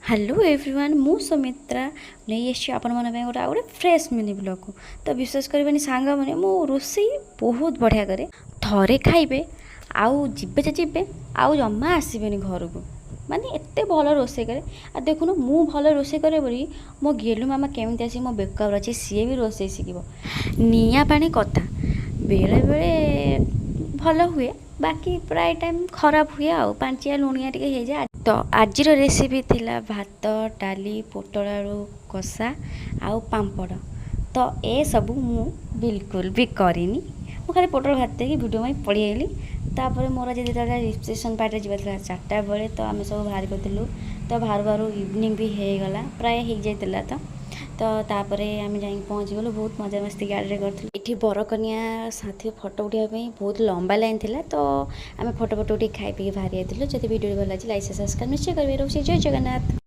Hello everyone, ମୁଁ ସୁମିତ୍ରା ନେଇ ଆସିଛି ଆପଣମାନଙ୍କ ପାଇଁ ଗୋଟେ ଆଉ ଗୋଟେ ଫ୍ରେଶ୍ ମିନି ବ୍ଲଗ୍କୁ। ତ ବିଶ୍ୱାସ କରିବେନି ସାଙ୍ଗମାନେ, ମୁଁ ରୋଷେଇ ବହୁତ ବଢ଼ିଆ କରେ। ଥରେ ଖାଇବେ ଆଉ ଯିବେ ଯେ ଯିବେ, ଆଉ ଜମା ଆସିବେନି ଘରକୁ। ମାନେ ଏତେ ଭଲ ରୋଷେଇ କରେ। ଆଉ ଦେଖୁନୁ, ମୁଁ ଭଲ ରୋଷେଇ କରେ ବୋଲି ମୋ ଗେଲୁ ମାମା କେମିତି ଆସି ମୋ ବେକରେ ଅଛି। ସିଏ ବି ରୋଷେଇ ଶିଖିବ। ନିଆଁ ପାଣି କଥା ବେଳେବେଳେ ଭଲ ହୁଏ, ବାକି ପ୍ରାୟ ଟାଇମ୍ ଖରାପ ହୁଏ ଆଉ ପାଞ୍ଚିଆ ଲୁଣିଆ ଟିକେ ହେଇଯାଏ। ତ ଆଜିର ରେସିପି ଥିଲା ଭାତ, ଡାଲି, ପୋଟଳ ଆଳୁ କଷା ଆଉ ପାମ୍ପଡ଼। ତ ଏସବୁ ମୁଁ ବିଲକୁଲ ବି କରିନି। ମୁଁ ଖାଲି ପୋଟଳ ଭାତ ଦେଇକି ଭିଡ଼ିଓ ପାଇଁ ପଳେଇ ଆଇଲି। ତାପରେ ମୋର ଆଜି ଯେତେବେଳେ ରିସେପସନ୍ ପାର୍ଟିରେ ଯିବାର ଥିଲା 4ଟା ବେଳେ, ତ ଆମେ ସବୁ ବାହାରି କରିଥିଲୁ। ତ ବାହାରୁ ବାହାରୁ ଇଭିନିଂ ବି ହେଇଗଲା, ପ୍ରାୟ ହେଇଯାଇଥିଲା। ତ ତ ତାପରେ ଆମେ ଯାଇକି ପହଞ୍ଚିଗଲୁ। ବହୁତ ମଜାମସ୍ତି ଗାଡ଼ିରେ କରିଥିଲୁ। ଏଠି ବରକନ୍ୟା ସାଥୀ ଫଟୋ ଉଠାଇବା ପାଇଁ ବହୁତ ଲମ୍ବା ଲାଇନ୍ ଥିଲା। ତ ଆମେ ଫଟୋ ଫଟୋ ଉଠେଇ ଖାଇ ପିଇକି ବାହାରି ଯାଇଥିଲୁ। ଯଦି ଭିଡ଼ିଓ ଭଲ ଲାଗିଛି, ଲାଇକ୍, ସବସ୍କ୍ରାଇବ୍ ନିଶ୍ଚୟ କରିବେ। ରହୁଛି, ଜୟ ଜଗନ୍ନାଥ।